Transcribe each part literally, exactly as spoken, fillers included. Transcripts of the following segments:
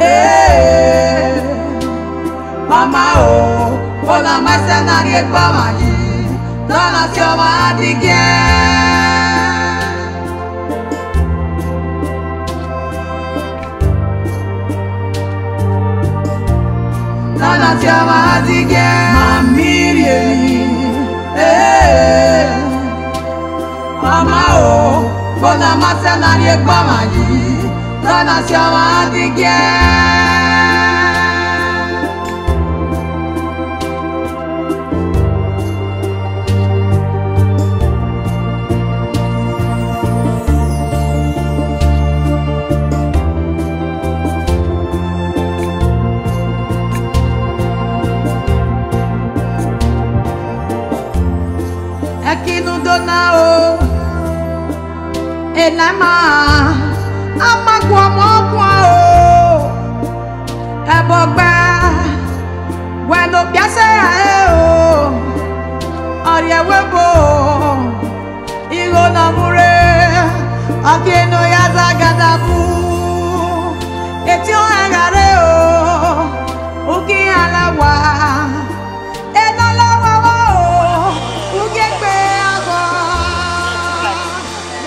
Ee, ọ ma o, ọna ma sẹ ne a rhie egbe ọmwa yi, ne ọ na si ọmwa digiẹn. Ne ọ na si ọmwa digiẹn, ma mi rhie. Ee, ọ ma o, ọna ma sẹ ne a rhie egbe ọmwa yi, ne ọ na si ọmwa digiẹn. Ẹki ne u do na o, ena ma, a ma gu ọmọ guan o. Ẹbọ gba, wẹ ne okpia sẹ rae o, ọ rhie ẹvbo ebo, igho ne ọ mu rre, ọ kie ne ọ ya zagada bu, etiọnrẹn gha rre o, u ghi iran la owa, ena la owa wa o, u gie egbe aghọ,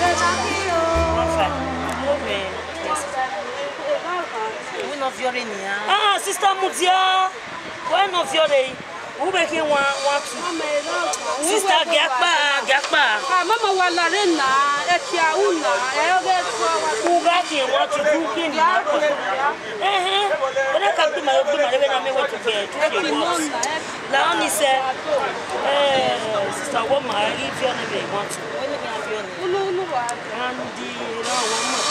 ena ghi o. Uwẹ ne ọ viọ rre nian. Ah, sister, mudia. Wẹ ne ọ viọ rre. U vbe khin wan, wan tu. Sister, gie akpa, gie akpa. Ah, mama wa la rre na, ẹkia u na, ẹ ọghe ẹtua wa. U gha khin wan tu, u khin ni. Ẹhẹn. Wẹ na ka gbe ima, gbe ima rre vbe na mẹ wẹ tu kẹ, tu kẹ wan. La ọni sẹ. Eh, sister, wẹ ma ghi viọ nẹ vbe wan tu. Wẹ ne ghi viọ nẹ. Unu, unu wa. And the, no, one more.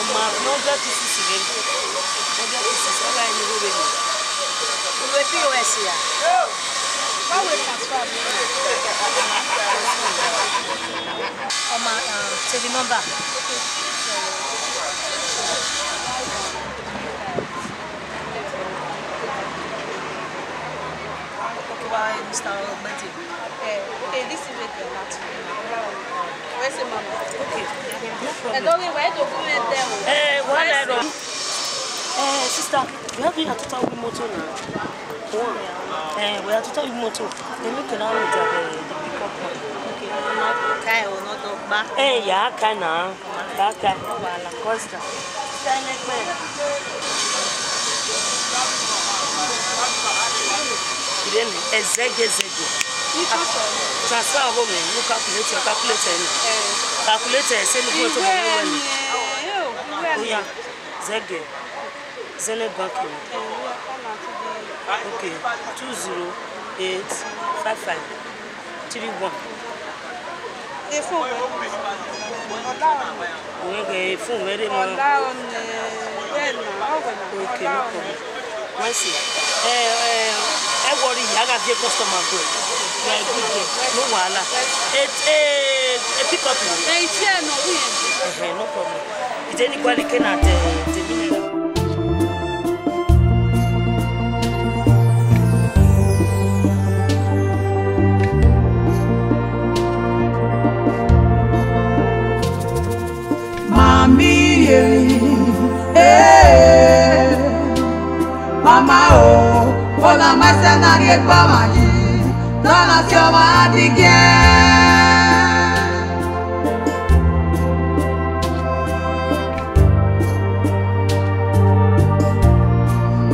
Ọmọ àfi hundred pieces rẹ. Hundred pieces, ọba ẹni rẹ rẹ. Ìwé P O S ya. Báwo ni transfer mi? Ọmọ, um, take the number. Okay, why, Mister Ogbete? Eh, okay, this is it, eh, not today. Where's the mama? Okay, no problem. Hello, we were to come and tell. Eh, what I don't. Eh, sister, we have been at total with motor now. One. Eh, we are total with motor. Then we can now meet at the, the pickup point. Okay, now. Kai, oh, not back. Eh, yeah, kai now. Kaka. Costa. Irene, ẹzẹgẹ, ẹzẹgẹ. Transfer ọghe mwẹ, you calculate, calculate ẹre. Calculate ẹre, sẹ ne u gu ẹre to ọmọ mwẹ wẹ nẹ. Oya, zẹgẹ. Zenith Bank ni. Okay, two zero eight five five three one. Efun wẹ. Ọla ọnẹ. Òun ghe efun mwẹ rre mọ. Ọla ọnẹ. Bẹ́ẹ̀ ni, ọ wẹ na. Okay, no problem. Wọ́n sì. Ẹ, ẹ, ẹ worry, a gha vie customer go. You are a good girl. No wahala. E, e, e pick up you. Ẹ, iṣẹ́ ẹ̀ nọ wí yẹn. Ẹhẹn, no problem. Ìdí ni gualeke na de, de mi. Mami, eh, mama o, ọna ma sẹ ne a rhie egbe ọmwa yi, ne ọ na si ọmwa digiẹn.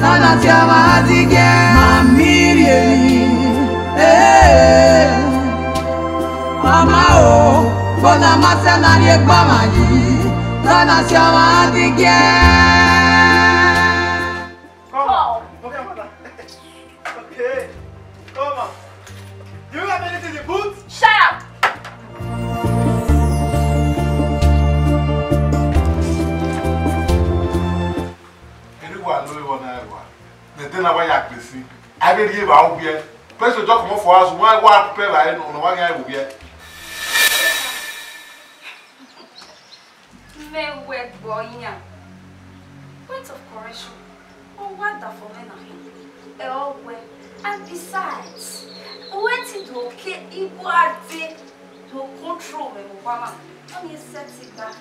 Ne ọ na si ọmwa digiẹn, mami rhie. Eh, ọmwa o, ọna ma sẹ ne a rhie egbe ọmwa yi, ne ọ na si ọmwa digiẹn. Come. Come. Okay. Come on. Do you have anything in the boot? Shut up! Eri wa lo ewa na ewa. Nede na wa ya gbesi. A vbe rhie evba uwiẹ. Person just comot for house, wa wa prepare vbe nọ, wa gha vbe uwiẹ. Mẹ wẹ gbọ yan. Point of correction. Ọ wa da fo mwẹ na. Ẹ ọ wẹ. And besides, wẹ ti do ke igua de. No control me, Obama. Don't you set it back.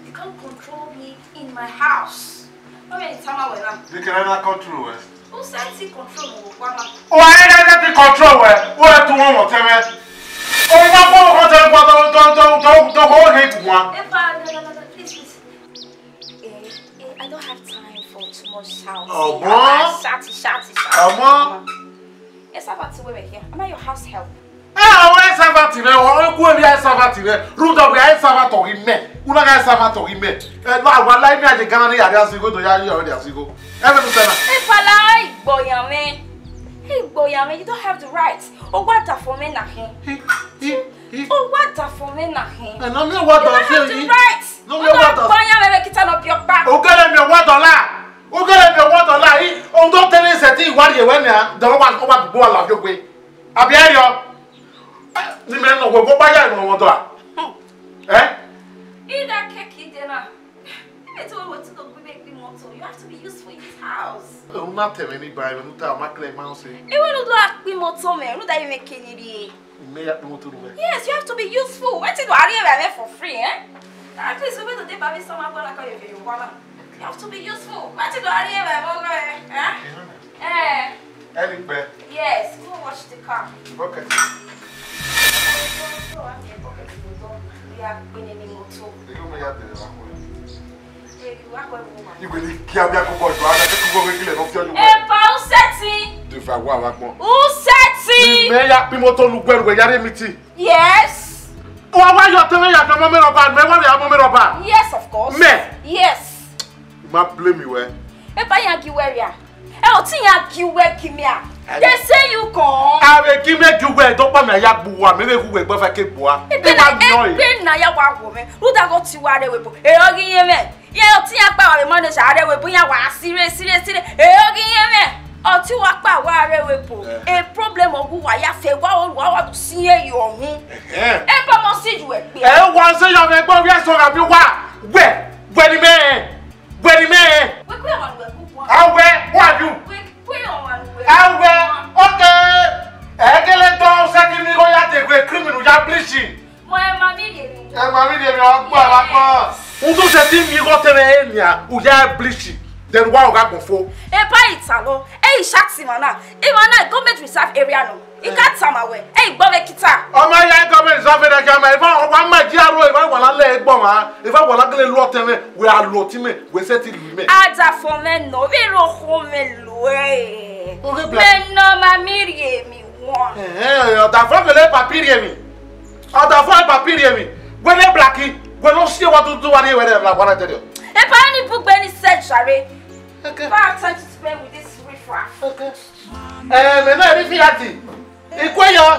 You can't control me in my house. Don't you tell me when I'm. They can never control us. Who set it control me, Obama? Oh, I never let it control us. Who are to one whatever? Oh, you want one whatever? Don't, don't, don't, don't, don't hold it one. Epa, no, no, no, no, please, please. Eh, eh, I don't have time for too much shouting. Oh, boy. Ah, shouty, shouty, shouty. Come on. Yes, I've had to wait here. Am I your house help? Eh, ọmọ ẹ servant rẹ, ọ ku eri ẹ servant rẹ, rhunmwuda wẹ ẹ servant ọghe mẹ, una gha servant ọghe mẹ. Eh, no, awa la imi aye gan ni area zigo do ya yi ọrẹ dia zigo. Ẹ vẹ nu sẹ na. Efala igboyan mwẹ. Igboyan mwẹ, you don't have the right. O wa da fo mwẹ na hin. Hi, hi, hi. O wa da fo mwẹ na hin. Eh, no, mi wa da fi yi. You don't have the right. No, mi wa da. Igboyan mwẹ, vbe kita nọ bi ọkpa. Ogele mi wa da la. Ogele mi wa da la. I, o do tene se ti wa rie wẹ nia. Da wa, wa gbogbo wa la fi ogbe. Abi ẹriọ? Ni mẹ nọ wẹ vbe ọkpa ya ẹmwẹ ọmọdọ a? Hmm. Eh? Ida keke ide na. Ime te wẹ wẹ te do gbe me gbe motor. You have to be useful in this house. Ẹ, u na tẹmwẹ ni ba ẹmwẹ, u ta ma kẹlẹ ma se. Iwe nu do a kpe motor mẹ, rhunmwuda ime ke ni rrie. Mẹ ya kpe motor ru wẹ. Yes, you have to be useful. Wẹ te do a rrie vbe for free, eh? At least we do de ba mi sama gba na ka ye vbe yo wa na. You have to be useful. Wẹ te do a rrie vbe mo gbe, eh? Eh. Ẹni kpẹ. Yes, go wash the car. Okay. Igbe ni kia bia koko jọ, a ka koko gele no fi ọyọ. Epa, u sẹtin. Do fa wa wa gbọn. U sẹtin. Mẹ ya kpe motor lu gbẹru wẹ ya re meeting. Yes. Wa wa yọ tẹmwẹ ya fi ọmọ mi rọba, mẹ wa ya ọmọ mi rọba. Yes, of course. Mẹ. Yes. Ma blame wẹ. Epa, iran gie uwẹ ria? Ẹ, ọtẹn iran gie uwẹ gie mẹ a? They say you come. A vbe gie mẹ gie uwẹ, dọkpa mẹ ya gbe uwa, mẹ vbe hu uwẹ gba fa ke gbe uwa. Egbe na, egbe na ya wa wọ mwẹ. Rhunmwuda ọtẹn uwa rre ẹvbo ebo. E, ọ ghi yẹn mwẹ. Iran ọtẹn iran kpa wa vbe manager rre ẹvbo ebo, iran wa sire, sire, sire. E, ọ ghi yẹn mwẹ. Ọtẹn uwa kpa wa rre ẹvbo ebo. Eh. E problem ọghe uwa ya fẹ, wa ru, wa wa do si iran ye ọhun. Eh. Epa, must see you egbe. Ẹ wa se yọ mwẹ gbe, ovbi ẹsọ gha mi wa. Wẹ, wẹ ni mẹ. Wẹ ni mẹ. Wẹ kue ọmwa ne uwẹ gu guan. Awẹ, who are you? Wẹ kue ọmwa ne uwẹ gu guan. Awẹ, okay. Ẹ kele tọ sẹ ghi mi igho ya de egbe, criminal ya bleach. Mọ ẹ ma mi rhie mi. Ẹ ma mi rhie mi, ọ gbọ, ẹ ma gbọ. Udu sẹ ti mi igho tẹmwẹ enia, u ya bleach. Then wa ọ gha gbọn fo. Epa, italọ, ẹ i sha ti ma na. Ima na government reserve area nọ. I ka tama wẹ, ẹ i gbọ vbe kita. Ọ ma ya government reserve area kia ma, eva wa ma ji aro, eva wa la lẹ egbe ọmwa, eva wa la gele lu ọtẹn mwẹ, wẹ a lu ọtẹn mwẹ, wẹ sẹ ti lu mẹ. Adafo mwẹ nọ, vbe rokho mwẹ lu ẹ. Oghe bla. Mẹ nọ ma mi rhie mi wan. Ẹhẹn, ọdafo gele papi rhie mi. Ọdafo papi rhie mi. Wẹ ne black, wẹ ne ọ si wa tutu wa rhie wẹ rẹ la wa na tẹrẹ. Epa, ni bugbe ni sẹ jare. Okay. What have time to spend with this riffraff? Okay. Ẹ, mẹ na rhie fi ya ti. I kue yọ.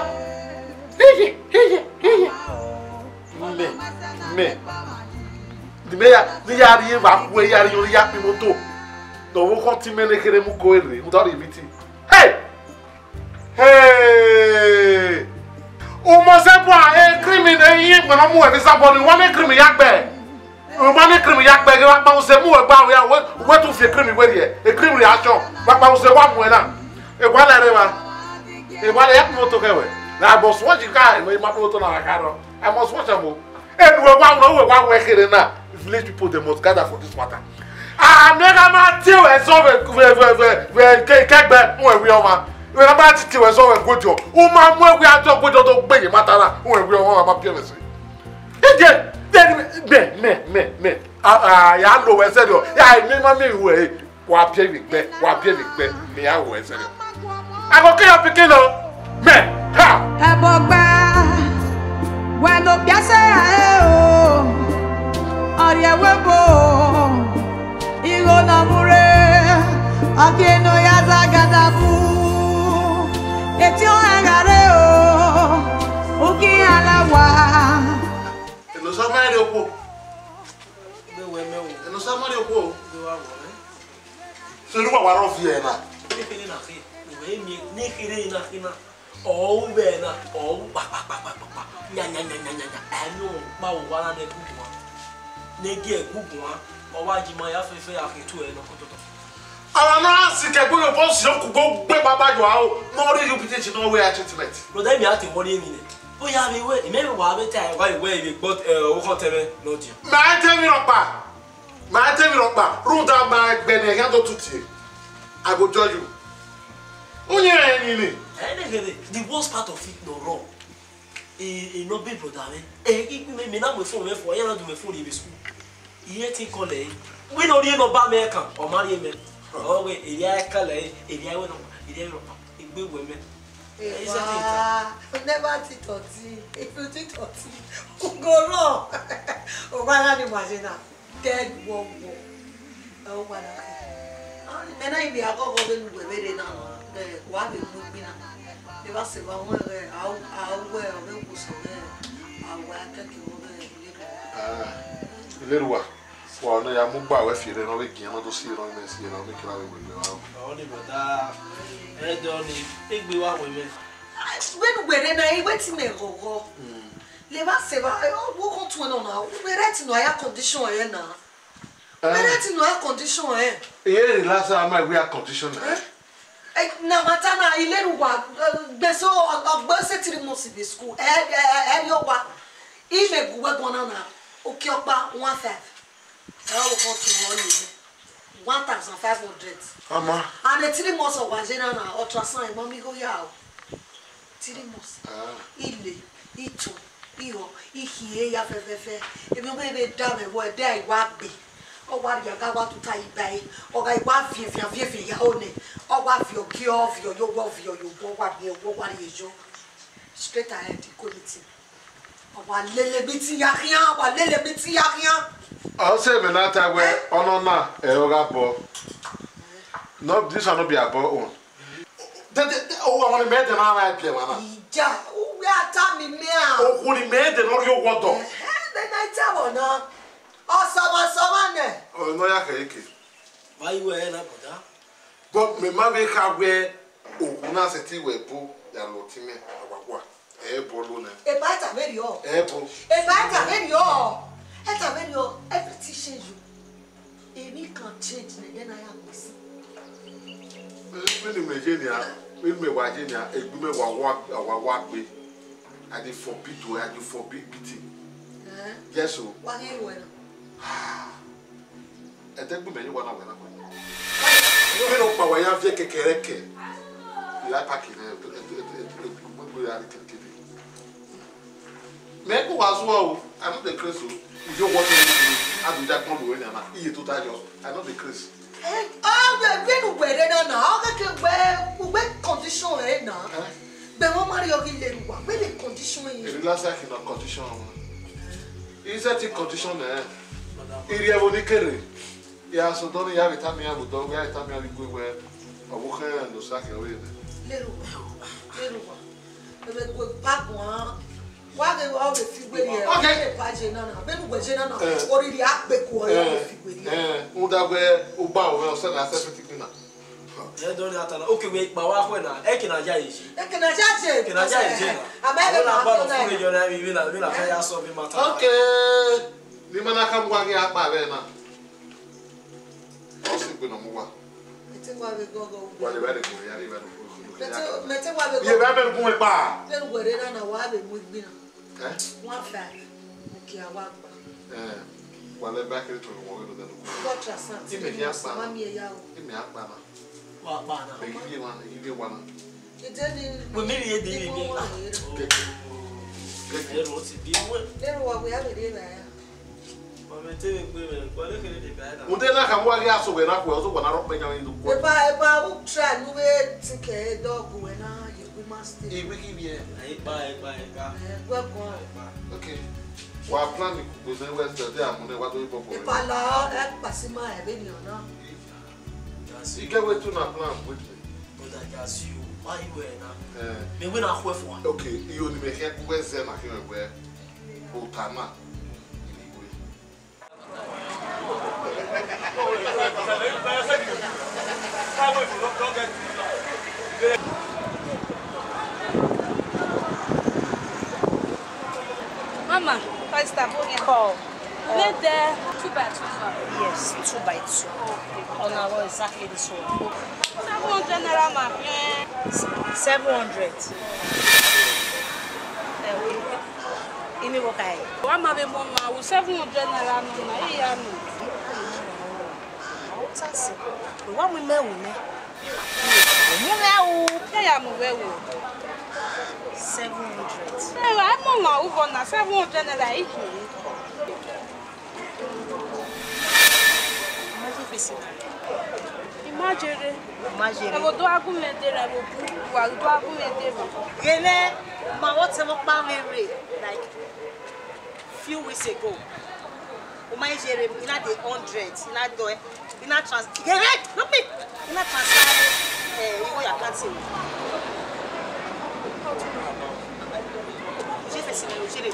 Hiye, hiye, hiye. Mẹ, mẹ. Ni mẹ ya, ni ya rhie vba kue, ya rhie, ya kpe motor. Nọ vbe khọ ti mẹ ne kherhe mu ko ere, u da rhie meeting. Hey! Hey! U must say, boy, e cream ne iye gbẹn na mu ẹre vbe sabọ ni, wa mẹ cream ya gbẹ. Uma ne cream ya kpẹghe, wa kpa use mu ẹgba ya, wẹ, wẹ tu fi cream wẹ rhie, e cream rhie action, wa kpa use wa mu ẹna. E wa la rre wa. E wa la ya kpe motor kẹ wẹ. Na, I must watch you guy, ma kpe motor na wa ka rọ. I must watch am o. Enu wa no, we wa wẹ kherhe na. Village people, they must gather for this matter. Ah, me na ma tie wẹ zọ vbe, vbe, vbe, vbe, vbe ke, kẹgbẹ, u wẹ wi ọmwa. Vbe na ma ti tie wẹ zọ vbe guediọ. U ma mu ẹwi adiọ guediọ do gbe ye matter na, u wẹ wi ọmwa ma biẹ vbe ẹse. Ije, de ni mẹ, mẹ, mẹ, mẹ. A, a, ya lo wẹ sẹrriọ. Ya, mi ma miẹn ruẹ. Wa biẹ vbe gbe, wa biẹ vbe gbe. Mẹ ya lo wẹ sẹrriọ. I go kill your pikin o. Mẹ, ha. Ẹbọ gba, wẹ ne okpia sẹ rae o. Ọrriẹ webo, igho ne ọ mu rre, ọ gie ne ọ ya zagada bu. Etiọnrẹn gha rre o, u ghi iran la wa. Enosa ma rrie okhuo. Gbe wẹ mẹ o. Enosa ma rrie okhuo. Gbe wa wọ mẹ. Sẹ ne uwa wa rọ viẹ na. Nekherhe na khe, u vbe miẹn nekherhe na khe na. Ọ ru vbe na, ọ ru kpa, kpa, kpa. Nya, nya, nya, nya, nya, nya. Ẹ ne ọ kpa owa na ne gu guan. Ne gie gu guan. Ọ wa ji ma ya fẹfẹ ya khe tu ẹre nọ kototọ. Ara na si kẹ gbe vbe si okugbo gbe baba yọ aro, ne ọ rhie U P T H ne ọ wẹ a treatment. Brother, emi a te worry emwi nẹ. Ọ ya vbe wẹ, imẹ vbe wa vbe ta ẹre, wa vbe wẹ ivbi gbọ, eh, ọvbokhan otọ mwẹ ne ọ diọn. Ma te emwi rhọkpa. Ma te emwi rhọkpa. Rhunmwuda ma gbe ne ẹghẹ do tutie. I go judge you. Uye rẹ ni ni. Ẹ ne ghe the worst part of it nọ rọ. E, e nọ be brother mwẹ. E, i, me, me na mu phone mwẹ fo, iran na do mwẹ phone rrie vbe school. Iye te call ẹre. Wẹ ne ọ rhie number mwẹ kan, ọ ma rhie mẹ. Ọ wẹ, erriọ call ẹre, erriọ wẹ nọ, erriọ nọ, egbe wẹ mẹ. Ewa, never ti thirteen. If you ti thirteen, you go wrong. Ọ wa gha ni wa je na. Dead wọ wọ. Ẹ o wa na khe. Ah, mẹ na ivbi aghọghọ vbene uwẹ vbe rre na, ẹ, wa vbe mu egbe na. Evba sẹ evba wẹ, ẹ, a, a wẹ, ọ vbe wo sẹ ọghẹ, a wa kẹkẹ wọ vbe. Ah, Ilerua, wa ne ya mu gba wẹ fi rre ne ọ vbe gian, ne ọ do si rre, ne ọ si rre, ne ọ vbe kira vbe wẹ vbe wa. Ọ ni brother, ẹ dọ ni, egbe wa wẹ mẹ. Vbene uwẹ rre na, iwẹ ti mẹ ghọghọ. Levba sẹ evba, ọ wo khan tuẹn nọ na, uwẹ right nọ air condition ẹre na. Uwẹ right nọ air condition ẹre. Iye relaxer ama iwẹ air condition na. Eh? Eh, na ma ta na, Ilerua, eh, gbẹso, ọ, ọ gbẹso three months vbe school. Eh, eh, eh, eh, yo wa. I mẹ gu wẹ guan na na, oke ọkpa, one five. Ẹ o khan tuẹn nọ ni. One thousand five hundred. Ama. And the three months ọ wa ye na na, ultrasound, ẹ ma mi gho ya o. Three months. Ah. I le, I to, I họ, I khian ya fẹfẹfẹ. Emwi ọghe vbe da mwẹ vbe ẹdẹ a i wa gbe. Ọ wa rhie aga wa tuta iba ẹre. Ọ gha i wa viẹn viẹn viẹn viẹn ya ho nẹ. Ọ wa viọ gie, ọ viọ ye owa, ọ viọ ye obọ, ọ wa rhie, ọ wa rhie yọ. Straight ahead, I ko meeting. Ọ wa lele meeting ya khian, ọ wa lele meeting ya khian. Ọ sẹ mẹ na ta wẹ, eh? Ọnọ na, ẹ, ọ gha bọ. No, this one no be about own. De, de, de, owa wọn ni mẹ de na ra biẹ wa na. Ija, uwẹ a ta mi mẹ a. Okhu ni mẹ de ne ọ rhie owa ọdọ. Eh, eh, de na ta wọ na. Ọsọmọsọmọ nẹ. Ọ nọ ya khẹ eke. Why you were na brother? But mẹ ma vbe kha wẹ okhu na sẹtin wẹ ebo ya lọ ọtẹn mwẹ, a wa gua. Ebo lo nẹ. Eba ta vberriọ. Ebo. Eba ta vberriọ. E ta vberriọ. Everything change o. Emwi kan change nẹ, then I am missing. Vbene mẹ ye nia, vbene mẹ wa ye nia, egbe mẹ wa wa, wa wa gbe. I dey forbid o, I dey forbid beating. Eh? Yes o. Wa ghi ruẹ na. Ẹdẹgbe mẹ ye wa na wẹ na wẹ. Vbene ọkpa wa ya viẹ kẹkẹrẹkẹ. I like parking, eh, eh, eh, eh, eh, gbogbo ya ni kẹdekẹde. Mẹ ko wa zuọ o, I no dey craze o. Ivbi owa ọtẹn mwẹ, a do ya gbọn lo wẹ na, iye tota yọ, I no dey craze. Eh, ọ vbe, vbene uwẹ rre na na, ọ khẹke wẹ, uwẹ condition ẹre na. Eh? Bẹ wọn ma rhie ọghe Ilerua, wẹ vbe condition ẹre. Relax like na condition. Is that a condition, eh? I rhie ẹvbo ni kere. Ya sẹ odọ ni ya vbe tama iran vbe odọ, ya vbe tama iran vbe igue wẹ, ọ vbe okhian ne osa khian ọvbehe nẹ. Ilerua, Ilerua. Ebe gue pa guan. Wa ghe wa vbe fi gbe rhie. Okay. Ebe pa je na na, vbene uwẹ je na na, eh, oriri a gbe ku ọre, eh, vbe fi gbe rhie. Eh, rhunmwuda wẹ u gba aro mwẹ, ọsẹ na sẹ fiti gbinna. Ẹ dọ ni a ta na, okay, wẹ ikpa wa khuẹ na, eke ne a ya ye je. Eke ne a ya je. Eke ne a ya ye je na. Ama ebe na a na fun na. Ebe na, ebe na, ebe na, ya solve matter. Okay. Ne ima na khama uwa ghe a kpa vbe na. Ọ sẹ egbe ne ọ mu uwa. Mẹ te wa vbe gọgọ ugbẹn. Wa le vbe ẹdẹ gun, ya le vbe ẹdẹ gun. Mẹ te, mẹ te wa vbe gọgọ. Ye vbe ẹdẹ gun mẹ kpa. Vbene uwẹ rre na na, wa vbe mu egbe na. Eh? One five. Oke, a wa gba. Eh, wa lẹ ba kere to wọ vbe do dẹ do. Gọ ultrasound. Imẹ ya kpa. Ma miẹn ya o. Imẹ a kpa na. Wa kpa na. Mẹ ghi vbe wa, ghi vbe wa na. Ide ni. Wẹ mi rhie de ni. Keke. Keke. Ero ti bi wẹ. Ero wa wẹ a vbe rre na ya. Wa mẹ te vbe gbe mwẹ, wa le kere de ba na. Ude na ka wa ghi aso wẹ na khuẹ, ọzọ wa na rọ kpẹ yan ni do khuẹ. Eba, eba, u try nu vbe ti kẹ dog wẹ na, ye gu ma stay. Iwe ghi vbiẹ. Eba, eba, eba. Eh, welcome. Eba. Okay. Wa plan ni kugbe ne Wednesday, de amu ne wa do ibọ bọ. Eba la, ẹ kpasi ma ẹ vbe ni ọna. Gas. You get wetin una plan with me? Brother Gas, you, why you were na? Eh. Me we na khuẹ fua. Okay, you ni me kẹ ku Wednesday na kẹ we. O ta na. Mama, Pastor, call. Let there two by two, ma. Yes, two by two. Okay. On our exactly this one. Seven hundred naira, ma. Seven hundred. Imi wo khae. Wa ma vbe mu ọmwa ru seven hundred naira nọ na, I ya nọ. Ọtasi, wa mu imẹ ru nẹ. Mu mwẹ ru. Ke ya mu vbe ru. Seven hundred. Ẹ, wa mu ọmwa ru vbọ na, seven hundred naira I khin. Imagine face na. Imagine. Imagine. Ẹvbo do a gu mwẹ de rẹ, ẹvbo bu, wa do a gu mwẹ de rẹ. Ghene, ma vbe ọtẹn vbe ọkpa mwẹ rre, like, few weeks ago. U ma ye rre, I na de hundred, I na do ẹ, I na trans-, ghene, look me, I na transfer, eh, igho ya account. Ujie face mwẹ, ujie rre.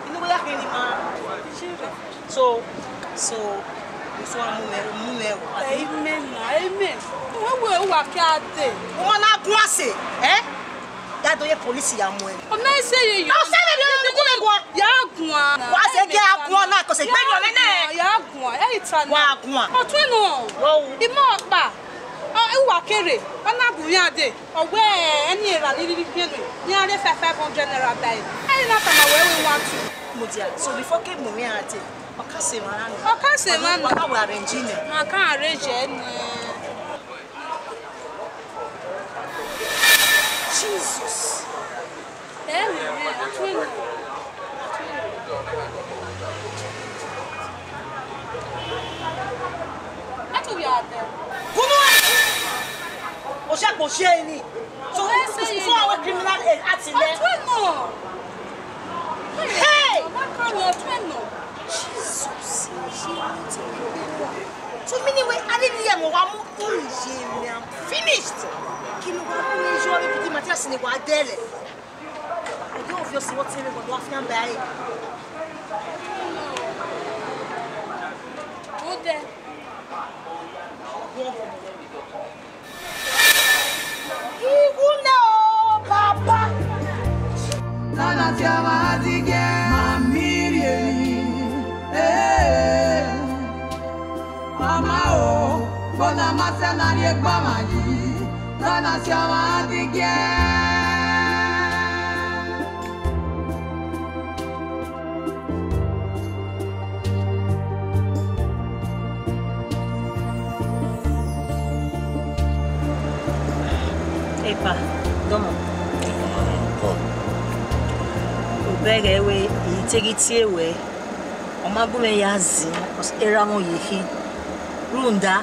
Inu wẹ ya khin ni ma. So, so, so a mu mwẹ, mu mwẹ o. Amen, amen. Wẹ wẹ uwa ke a dee. U ma na guan sẹ, eh? Ya do ye police ya mu ẹ. Ọ ma sẹ ye yo. Ọ sẹ ye yo, ọ sẹ ye yo. Ya guan. Wa sẹ ke a guan na, kò sẹ gbẹdọ nene. Ya guan, ẹ i ta na. Wa guan. Ọtun nọ. Wo. Imọ ọkpa. Ọ, uwa kere, ọ na gu mwẹ a dee. Ọ wẹ ẹni erha ni rhirhi biẹ nuẹn, iran rhie five, five hundred naira ba ẹre. Ẹre na tama wẹ wẹ one two. Mudia, so before ke mu mwẹ a dee, ọ ka sẹ emwa na nọ. Ọ ka sẹ emwa na. Wa na wẹ arrange nẹ. Ma ka arrange ẹre nẹ. Jesus. Ẹ, wẹ, wẹ, a tu ẹ nọ. Ẹ tu ya dẹ. Kunu ẹ. O ṣe kò ṣe ni. So, ẹ sẹ yìí. So, àwọn criminal, eh, àti ilẹ̀. Ọtún ẹ̀ nọ. Hey! Ọmọ kan lọ, ọtún ẹ̀ nọ. Jesus, ṣe wọ́n ti ń gbé wá. So, mí ni wẹ́, a lè ní ẹ̀wọ̀n wa mú oúnjẹ mi, I'm finished. Kí ló wá mú mi yọ ibi tí Matthias ni wàá dẹ́lẹ̀? Ẹgbẹ́ òfin ọ̀sìn wọ́n ti rí gbọ̀dọ̀ wá fi hàn báyìí. Ó dẹ. Iwu na o, Baba. Nana ti a ma ti gẹ. Ma mi rie. Eh. Ọma o, bona ma sẹ na rhie gba ma yi, nana si ọmwa a ti giẹ. Epa, dọmọ. Obẹghe wẹ, I te ghi tie wẹ. Ọ ma gu mwẹ ya zin, cause erha mwẹ ọ ye khin. Rhunmwuda,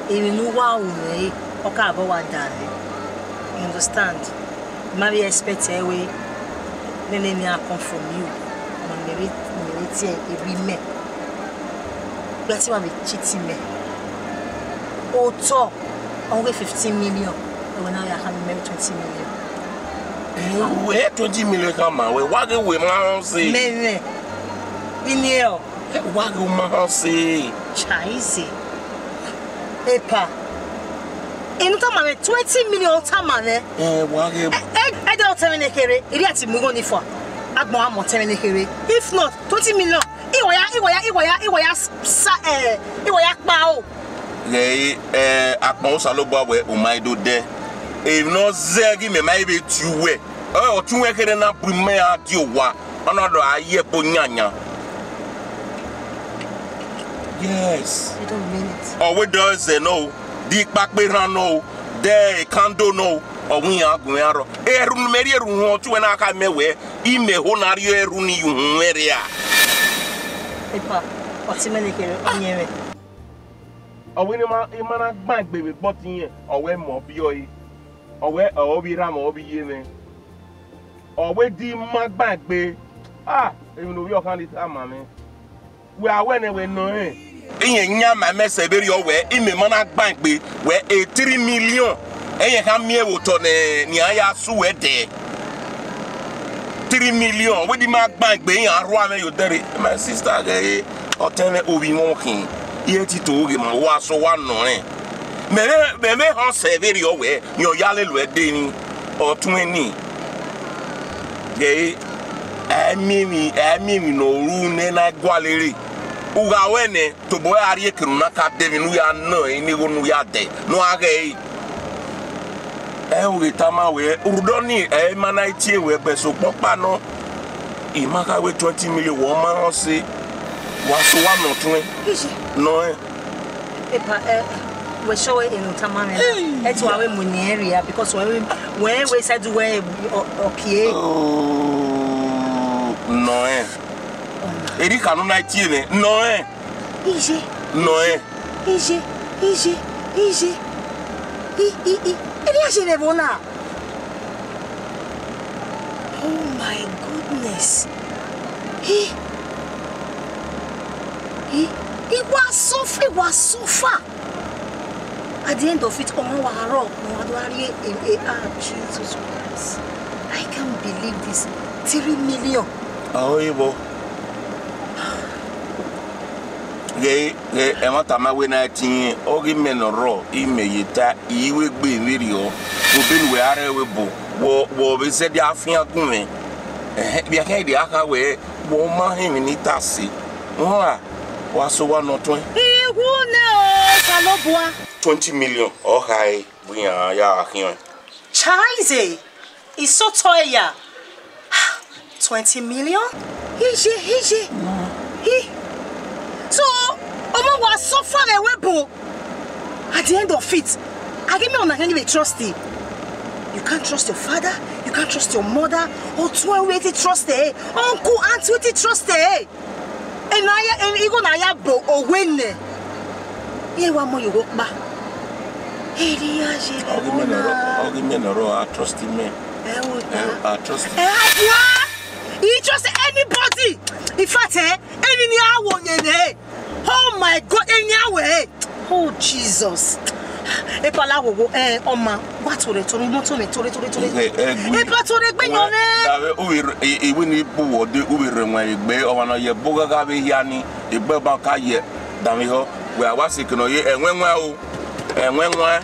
emwi ne uwa ru mwẹ re, ọ ka bọ wa danmwẹ. You understand? I ma vbe expect ẹre wẹ, nene emwi a come from you. Mẹ vbe, mẹ vbe tie ẹre, erha mẹ. Wẹ te ma vbe cheat mẹ. Otọ, ọ ghe fifteen million, ẹwẹ na ya khama mẹ twenty million. Eh, wẹ twenty million khama wẹ, wa ghe wẹ ma họn sẹ. Mẹ mwẹ, ini ẹ ọ. Eh, wa ghe u ma họn sẹ. Chaize. Epa. Inu tama mwẹ, twenty million tama mwẹ. Eh, wa ghe. Eh, eh, ẹ dẹ otọ mwẹ ne kherhe, erriọ a ti mu igho ni fua. Agbọn a mọ otọ mwẹ ne kherhe. If not, twenty million. Iwọ ya, iwọ ya, iwọ ya, iwọ ya sa, eh, iwọ ya kpa o. Ghẹ, eh, akpọn Osanobua wẹ u ma i do dẹ. Emwi ne ọ zẹ ghi mẹ ma i vbe tie uwẹ. Ọ, ọtẹn uwẹ kherhe na bu imẹ a die owa. Ọ na do a ye ẹbo yanyan. Yes. You don't mean it. Ọ wẹ dẹ zẹ nọ o, de ikpakpa erhan nọ o, de candle nọ o, ọ wẹ iran gu iran rrọọ. Erhu ne imẹ rhie erhu họn ọtẹn uwẹ na kha mẹ wẹ, imẹ ho na rhie erhu ni ye uhunmwu mwẹ rria. Epa, ọtẹn mwẹ ne kherhe, ọ yẹn mwẹ. Ọ wẹ ne ima, ima na gban egbe vbe egbe ọtẹn irẹn, ọ wẹ mẹ ọ biẹ ọre. Ọ wẹ, ọ vbe erha mwẹ, ọ vbe iye mwẹ. Ọ wẹ de ima gban egbe. Ah, emwi ne ovbi ọkhan ni tama mwẹ. Wẹ a wẹ nẹ wẹ nọ rẹn. Irẹn yan ma mẹ sẹ vberriọ wẹ, imẹ ma na gban egbe, wẹ e three million. Ẹyẹn kha miẹn vbe otọ nẹ, ne iran ya su wẹ dẹ. Three million, wẹ de ima gban egbe, iran rhua mwẹ ye odẹ rre. My sister, ghẹ re, ọtẹn mwẹ ovbi mwẹ ọ khin, I re Tito ghe ma wa sẹ owa nọ rẹn. Mẹ vbe, mẹ vbe họn sẹ vberriọ wẹ, ne ọ ya lele uẹ dee ni, ọ tuẹn ni. Ghẹ re, a i miẹn emwi, a i miẹn emwi ne ọ ru nẹ na gualọ rre. U gha wẹ nẹ, tobọ a rhie ekẹn ne u na ka dẹ emwi ne u ya nọ, ne igho ne u ya dẹ, ne u gha ghẹ re. Ẹ, u ghi tama wẹ, rhunmwuda ọnii, ẹ i ma na tie wẹ, but sokpan ọkpa nọ, I ma gha wẹ twenty million, wẹ ọ ma rẹn ọse, wa sẹ owa ne ọ tuẹn. Iye. Nọ ẹ. Epa, ẹ, wẹ sure wẹ eno tama mwẹ na. Hey. Ẹ te wa vbe mu eni ẹnrẹn rria, because wẹ, wẹ, wẹ said wẹ, ọ, ọ kie. Oh, nọ ẹ. Erha ne u na tie mwẹ, nọ ẹ. Iye. Nọ ẹ. Iye, iye, iye. I, i, i. Eni a ye vbe ẹvbo na? Oh my goodness. He, he, he was so, he was so far. At the end of it, ọmọ wa rrọọ, ọmọ wa do rrie, e, e, ah, Jesus Christ. I can't believe this. Three million. Ọ i vbo? Ghe, ghe, ẹmwata ma wẹ na ẹtin, ọ ghi mẹ ne ọ rrọọ, imẹ ye ta, I ru egbe vberriọ, obọ ne uwẹ a rre ẹvbo, wẹ, wẹ vbe zẹdẹ a fian gun mwẹ. Ẹhẹn, vbe a khian de a kha wẹ, wẹ ọ ma họn emwi ne I ta sẹ. Uhunmwu, wa sẹ owa ne ọ tuẹn. Iwu nẹ o, Osanobua. Twenty million, ọ khare, bu iran ya gha khian. Chaize, I sẹ otọ ẹre ya. Twenty million? Iye, iye. Hi. So, ọmọ wa suffer vbe ẹvbo ebo. At the end of it, a ghi miẹn ọna khian ghi vbe trust. You can't trust your father, you can't trust your mother. Ọtuẹn, wẹ i te trust ẹre. Uncle, aunt, wẹ i te trust ẹre. Ena ya, igho na ya bo owe nẹ. Iran wa mu ye owa ọkpa. Erha ya ye vbe ẹvbo na. Ọ ghi mẹ ne ọ rrọọ, ọ ghi mẹ ne ọ rrọọ, a trust imẹ. Ẹ o, ẹ, a trust. Ẹ, a bua. I trust anybody. In fact, eh, emwi ne a wo ye nẹ. Oh my God, emwi ne a wẹ. Oh, Jesus. Epa la wowo, eh, ọma, wa tore, tore, imọto mwẹ, tore, tore, tore. Ẹ, ẹ, gui. Epa tore egbe yan mwẹ. Dave, u vbe rre, i, i wẹ ne I bu wẹ ọdẹ, u vbe rre ẹwaẹn egbe, ọmwa ne ọ ye ẹbọ ghagha vbe hia ni, egbe ọba ka ye, danmwehọ, wẹ a wa sẹ eke ne ọ ye, ẹwaẹn ẹwaẹn o, ẹwaẹn ẹwaẹn.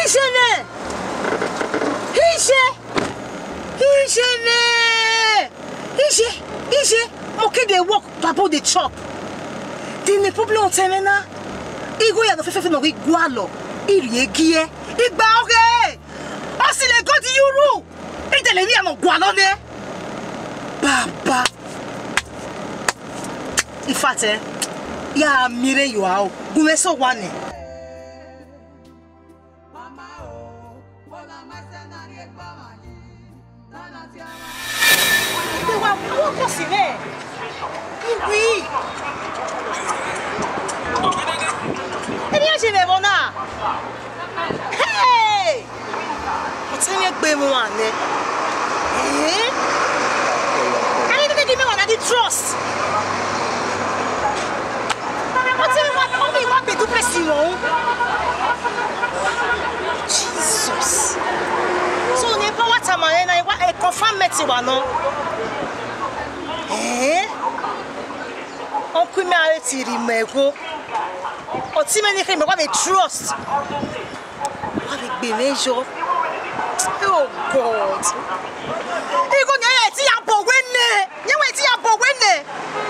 Iye nẹ! Iye! Iye nẹ! Iye! Iye! Monkey dey walk, baboon dey chop. The only problem ọtẹn mwẹ na, igho ya nọ fẹfẹfẹ ne ọ ghi gualọ, I rhie giẹ, I gba ọghe. Ọ sẹ ne God ye uru, I dẹlẹ emwi ya ne ọ gualọ nẹ. Baba. In fact, eh, ya miẹn rre yo aro, gu mwẹ sẹ owa nẹ. Ẹ wa, wo kọ si mwẹ. Iwi. Emwi ya ye vbe ẹvbo na. Hey! Ọtẹn mwẹ gbe mwẹ nẹ. Eh? Ẹni tete ghi mẹ wa na di trust. Ọtẹn mwẹ wa, ọ ghi wa gbe du pesi wọn. Jesus. So ne epa wa tama rẹ na, e wa, e confirm mẹ te wa nọ. Eh? Uncle mẹ a re ti rhie mẹ igho. Ọtẹn mwẹ ni khin mẹ wa vbe trust. Wa vbe gbe mwẹ yọ. Oh God. Igho ne ẹ ti ya bọ wẹ nẹ. Yẹn wẹ ti ya bọ wẹ nẹ.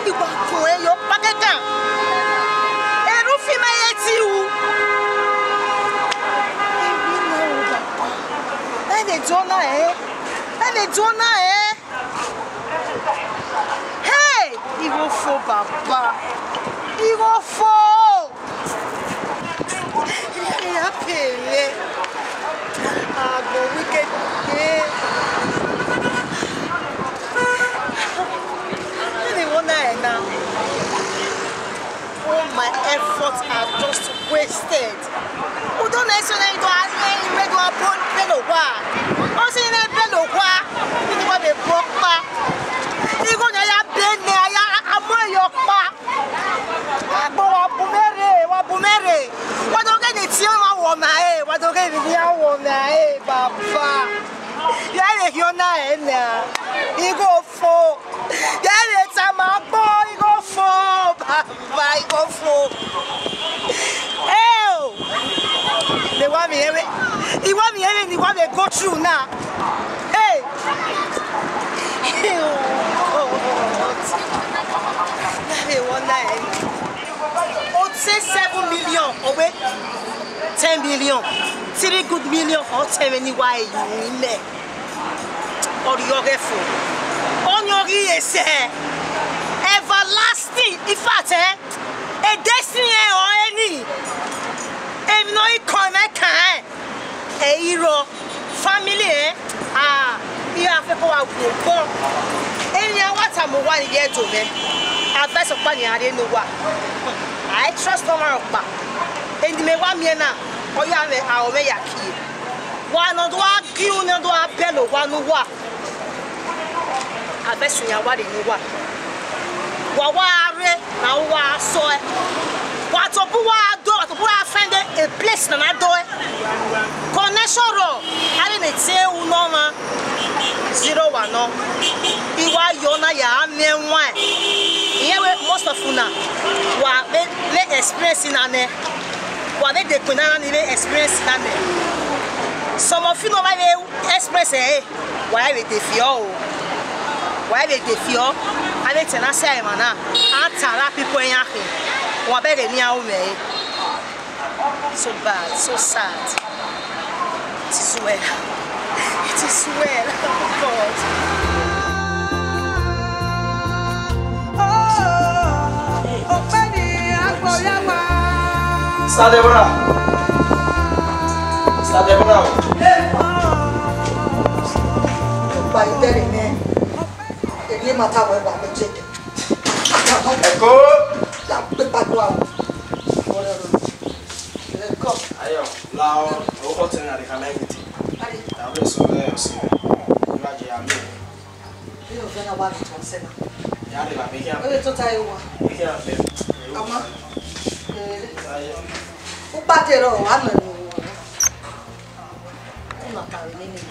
I wa kun ẹre yọ kpakẹkan. Erhunmwu mẹ ẹ ti ru. Emwi na ru baba. Ẹ vbe do na ẹ. Ẹ vbe do na ẹ. Hey! Igho fo baba. Igho fo. Ẹ ya pele. Agbọn wicked day. Ẹ vbe wọ na ẹ na. All my efforts are just wasted. Udo na eso na ido a ne ime do a bo belo wa. O si ne belo wa. Ni wa be bo pa. Igho na ya be ne ya a mo yo pa. Agbo wa bu mẹ rre, wa bu mẹ rre. Wa do ghe ni ti wa wọ na e, wa do ghe ni ya wọ na e, baba. Ya re hio na e na. Igho fo. Ya re tama gbo igho fo. Baba, igho fo. Eo. Ne wa mi ere. Iwa mi ere ni wa vbe go through na. Hey. Oh, oh, oh, oh. Ọ wẹ ten million, three good million, ọ tẹn vbene I wa re ye uhunmwu imẹ. Ọ rhie ọghẹ fo. Ọni ọ ghi re sẹ everlasting, in fact, eh, a destiny, eh, ọ re ni. Emwi ne ọ ghi kọn mwẹ kan, eh, ẹ i rrọọ. Family, eh, ah, iran fẹko wa gu obọ. Emwi ne a wa tama uwa ni ye do mwẹ. Advice ọkpa ne iran rre ne uwa. I trust ọmwa ọkpa. Eni mẹ wa miẹn na, ọ ya mwẹ aro mwẹ ya kie. Wa ne ọ do gha gie unu, ne ọ do gha bẹlẹ owa ne uwa. Avẹsẹ iran wa rre ne uwa. Wa wa rre na uwa sọe. Wa tobọ uwa do, wa tobọ uwa find a place na na do. Connection rọ, avbe ne te ru nọ ọmwa, zero wa nọ. I wa yo na ya mwẹ ẹwaẹn. Irẹn wẹ most of una, wa vbe, vbe experience na nẹ. Wa vbe dekun na ni vbe experience na nẹ. Some of you no ma vbe experience ẹre, wa vbe de fiọ o. Wa vbe de fiọ, avbe te na sẹ emwa na, a ta ra people iran khin. Wa bẹghe ne iran ru mwẹ ẹre. So bad, so sad. It is well. It is well. Oh God. Sister Deborah. Sister Deborah. Ọkpa idẹrẹ nẹ, emwi ma ta wẹ wa vbe jẹdẹ. Ẹko. Ya kpe kpa do aro. Ẹko. Ayo, la o, o ko tẹ na de ka mẹ everything. Ari. Ta wẹ so vbe o si. Ira je ya mi. Vbene ọ vẹ na wa vbe tọn sẹ na? Ya de la vbe khian. Vbene tota ẹre wa. Vbe khian vbe. Ama. Eh. Ayo. Ukpate rọ wa nọ ni. Una ta vbe nene.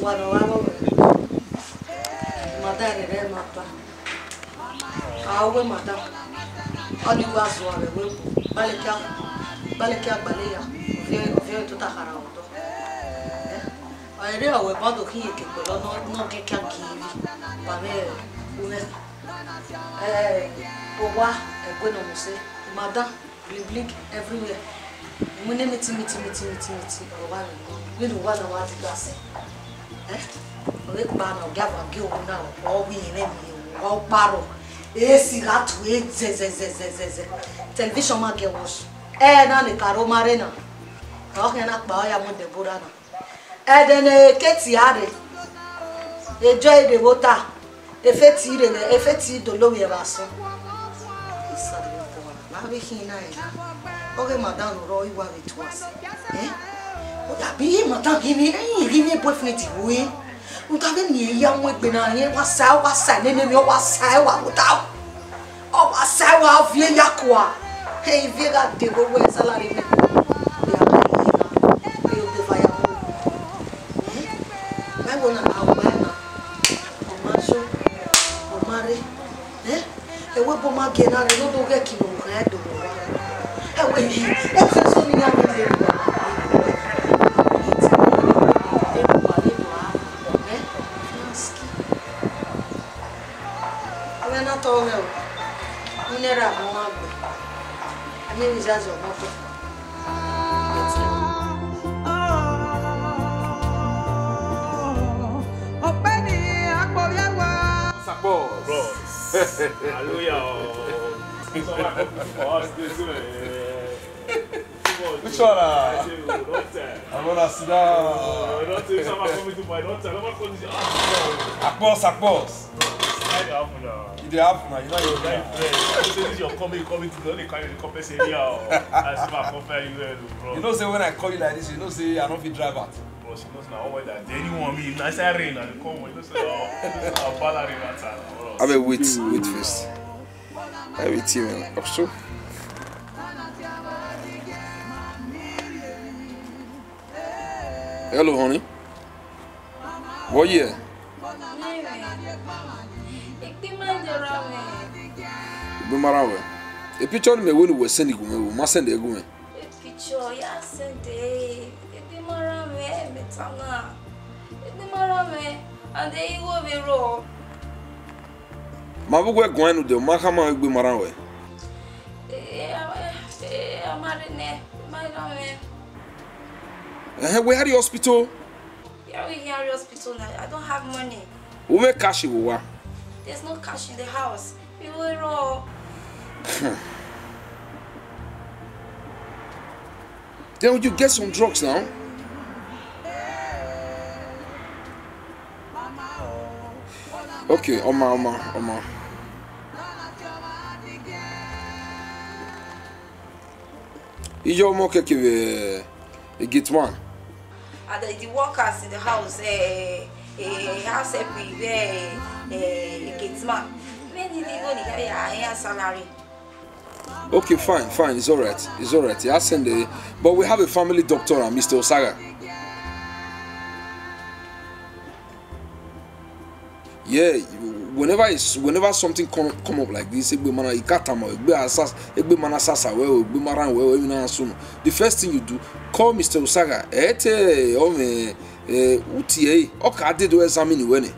Uwa ne ọ gha vbọ mwẹ. Madam rre rẹ ma ta. A wẹ madam. Ọ ni wa zua vbe ẹvbo. Gbalẹkia, gbalẹkia, gbalẹ ya. Ovie, ovie tota khara otọ. Eh? Ọ rre ọ wẹ bọdọ khin eke kpẹlọ nọ, nọ giẹkia gie vbi. Wa vbe uwẹ. Eh, owa, ẹgue nọ mu se. Madam, bling bling everywhere. Iwinna miti, miti, miti, miti, miti. Ọ wa rre. Vbene uwa na wa di gha sẹ. Eh? Ọ vbe kpa na, ọ gia vbe gie owa na, ọ ghi rẹn emwi, ọ kparọ. Esi gha tue zẹzẹzẹzẹzẹ. Television ma gie watch. Ẹ na ne karo ma rre na. Ọ khian na kpa, ọ ya mu Deborah na. Ẹdẹ ne Katie a rre, e Joy rre vbe ota, e Faith rre vbe, e Faith do lovbiẹ vbe asọn. Isalobua, ma vbe khin na ẹre. Ọghe madam ne ọ rrọọ, I wa vbe tua sẹ. Eh? Ọ ya bi madam ghi ni, eh, ghi ni boyfriend ru ẹre. Rhunmwuda vbene irẹn ya mu egbe na, rẹn wa sa, wa sa nene emwi, ọ wa sa, ẹ wa rhunmwuda. Ọ wa sa, ẹ wa viẹ ya kua. He, ivie gha de vbe owẹ salary nẹ. Ọ ya gha ye na. Ẹ, ọ de va ya mu. Eh? Ma wo na, a wo na. Ọ ma so. Ọ ma rre. Eh? Ẹvbo ebo ma gie na rre, ne ọ do ghẹ kilo khan ẹdẹ owa. Ẹvbo yi, ẹ fẹ so ne iran vbe le. Eh? Flaski. Avbe na tọ mwẹ o, ne erha mwẹ ọmwa gbe, a miẹn emwi zazọ ọmọtọ. Ọkpẹni akpọvbiawa. Sakpọ. Bro. Hallelujah. Somebody come to for us this, eh. Which one, ah? I say, oh, long time. I wanna sit down. Oh, long time. Somebody come to my long time. Somebody come to, ah. Akpos, Akpos. How you happen now? You dey happen now. You know you dey. Very fresh. You say this your coming, coming to the only kind of compensation here. I see my compare you, eh, bro. You know say when I call you like this, you know say I no fit drive out. Bros, you know say na all weather. Anyone me, nice rain, I dey come. You know say na, na bala rain that time, bro. Abeg wait, wait first. Everything, man. Up so. Hello, honey. What year? Egbe ma rran wẹ. E picture ni mẹ wẹ ne uwẹ send gu mwẹ, u ma send ẹre gu mwẹ. E picture ya send ẹre, egbe ma rran wẹ, mẹ ta na. Egbe ma rran wẹ, and igho vbe rrọọ. Ma vbe uwẹ guan enu dẹ, u ma khama egbe ma rran wẹ. Eh, eh, Arre nẹ, ma rhie mwẹ. Ẹhẹn, wẹ hia rrie hospital? Yeah, we here hospital now. I don't have money. U mwẹ cash vbe owa? There's no cash in the house. Iwe rrọọ. Then you get some drugs now. Okay, ọma, ọma, ọma. Iye ọmọ kẹkẹ vbe, eh, gate man. And the, the workers in the house, eh, eh, house help, eh, eh, gate man. Many, they don't have a salary. Okay, fine, fine, it's all right, it's all right. I send the, but we have a family doctor and Mister Osaga. Yeah, whenever it's, whenever something come, come up like this, egbe mana ikatama, egbe asas, egbe mana sasa well, egbe mana well, even as soon. The first thing you do, call Mister Osaga. Ete, oh man, eh, utie, okay, I did do examine you, innit?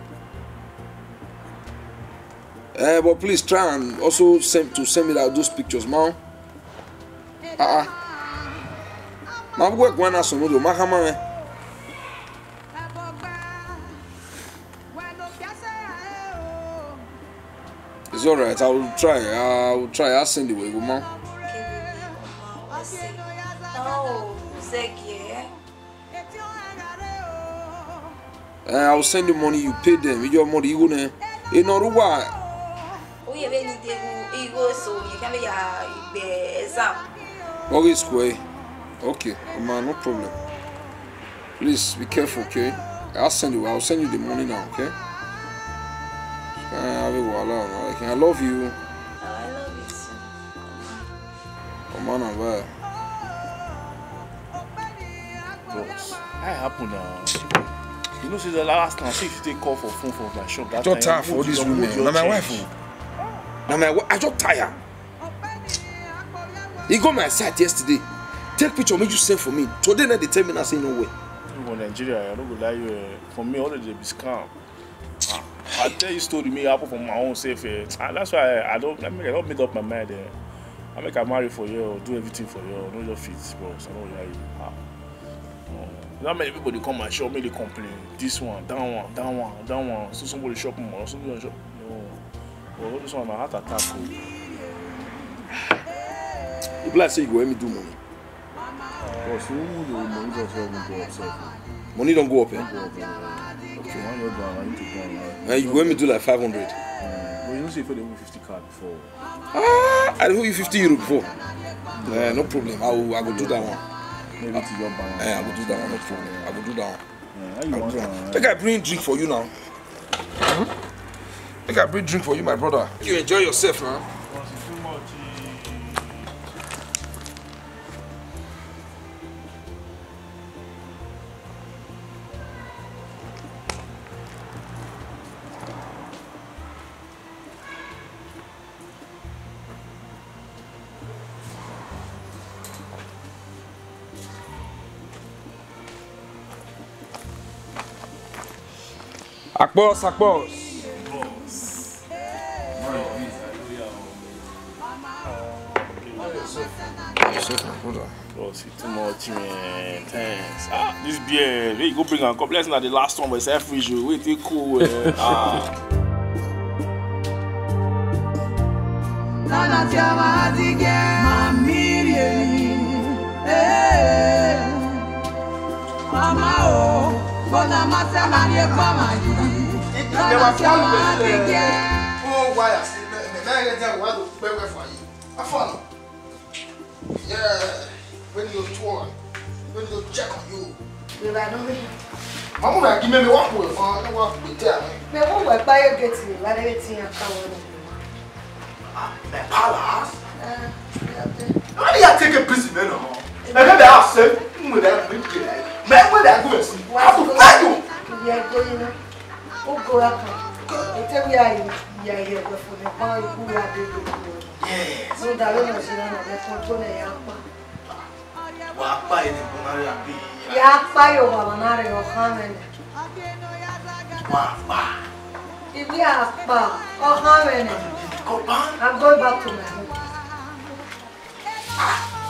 Eh, but please try and also send to send me that, those pictures, man. Ah, ah. Ma bu ẹguae na sunu do, ma khama mwẹ. It's all right. I will try. I will try. I'll send it with you, man. Oh, Zeki, eh? Eh, I will send you money. You pay them. Your money, you gonna. In Oruwa. Oye vbe ni de igho eso, ye kẹ vbe ya igbe exam. What is square? Okay, man, no problem. Please be careful, okay? I'll send you. I'll send you the money now, okay? Eh, have a wahala, man. Okay, I love you. Oh, I love you too. Oh, man, I'm well. Bros, how it happen now? You know, say the last time, see if you take call for phone from my shop that time. Just tired for all these women. Na my wife o. Na my wife. I just tire. He go my site yesterday. Take picture, make you send for me. Today, now they tell me now say no way. You go Nigeria, I no go lie you. Eh, for me, all of them be scam. Ah, I tell you story, me happen for my own self. Eh. Ah, that's why I, I don't, I mean, I don't made up my mind. Eh. I make I marry for you, do everything for you, no just fit, bros. I don't lie you. Ah. Oh. Not many people they come and shop, me they complain. This one, that one, that one, that one. So somebody shop more, somebody shop. No. But all this one, na heart attack. Oh. You be like say you go help me do money. Bros, who the money just help me go up, sef? Money don't go up, eh? Go up, eh? Okay. When you're down, I need to go down. Eh, you go help me do like five hundred. Eh, but you know, say if they move fifty card before. Ah, I owe you fifty euro before. Eh, no problem. I will, I will do that one. Maybe to your balance. Eh, I will do that one. No problem. I will do that one. Eh, how you want that? Make I bring drink for you now. Hmm? Make I bring drink for you, my brother. You enjoy yourself now. Akpọs, akpọs. Yourself, my brother. Bros, you too much, man. Thanks. Ah, this beer, where you go bring am come? Bless na the last one, but it's air fridge. Wait, it cool. Eh. Ah. Nana tiama adige, mamiri eni. Eh. Mama o, bona masa mari e mama yi. Nana tiama adige. Oh, why I say, me, me, me, me, me, why do we, we for you? I found. Yeah, when you tour, when you check on you. Baba, no me. Mama, na give me, me what we, uh, what we tell me. Me wo we buy a gate, me buy a gate in your car. Ah, my palace? Uh, yeah, okay. Why you take a prison, man? And then they have said, "Mm, that we get. Man, where they go and see? I have to fight you." Yeah, go, you know. Ogo ra kan. Ete wẹ a ya ye ẹgbẹ fo ne kpa ikun ya dede. Yes. So da lo na se na na me kon to ne ya kpa. Wa kpa ye ne ko na re abi. Ya kpa yo wa na re o khan me ne. Wa kpa. Ibi a kpa o khan me ne. Ko pa. I'm going back to my home.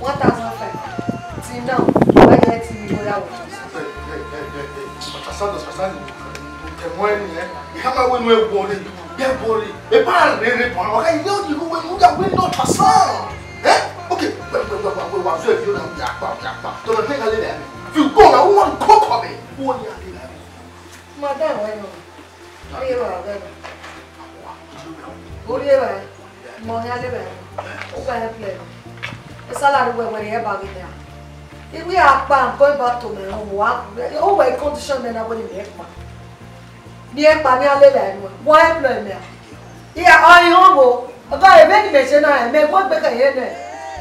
one thousand five. Till now, why you tell me what I want? Pastor, Pastor, ẹmọ ẹni ẹ, ẹ ma wẹ nu ẹ wọlé, ẹ wọlé. Ẹ bá rere bọ, ọ̀gá yìí yóò di wẹ nu ya wẹ nọ Pastor. Ẹ? Okay, wẹ wẹ wẹ wẹ wẹ wà fẹ fi ọ̀nà ya pa ya pa. Tọmọ ẹgbẹ́ kan lè rẹ̀ mi. Fi gbọ́ ọ̀nà wọn kọ́ kọ́ mi. Wọ́n ní alẹ́ rẹ̀ mi. Madam, wẹ nọ. Orí ẹ bá rẹ. Orí ẹ bá rẹ. Mọ ọhia lẹ bá rẹ. Ó bá rẹ plẹ. Ẹ salary wẹ wẹ rẹ ba ghi mẹ a. Iwe akpa going back to my home. Wa, ó wẹ condition mẹ na wẹ ni mẹ kpa. Ni ẹ kpa ni a lẹ bá rẹ. Wa employ mẹ a. Iya, ọ i họn wo. Ọba, ebe ni mẹ se na, mẹ gu egbe kẹ ye nẹ.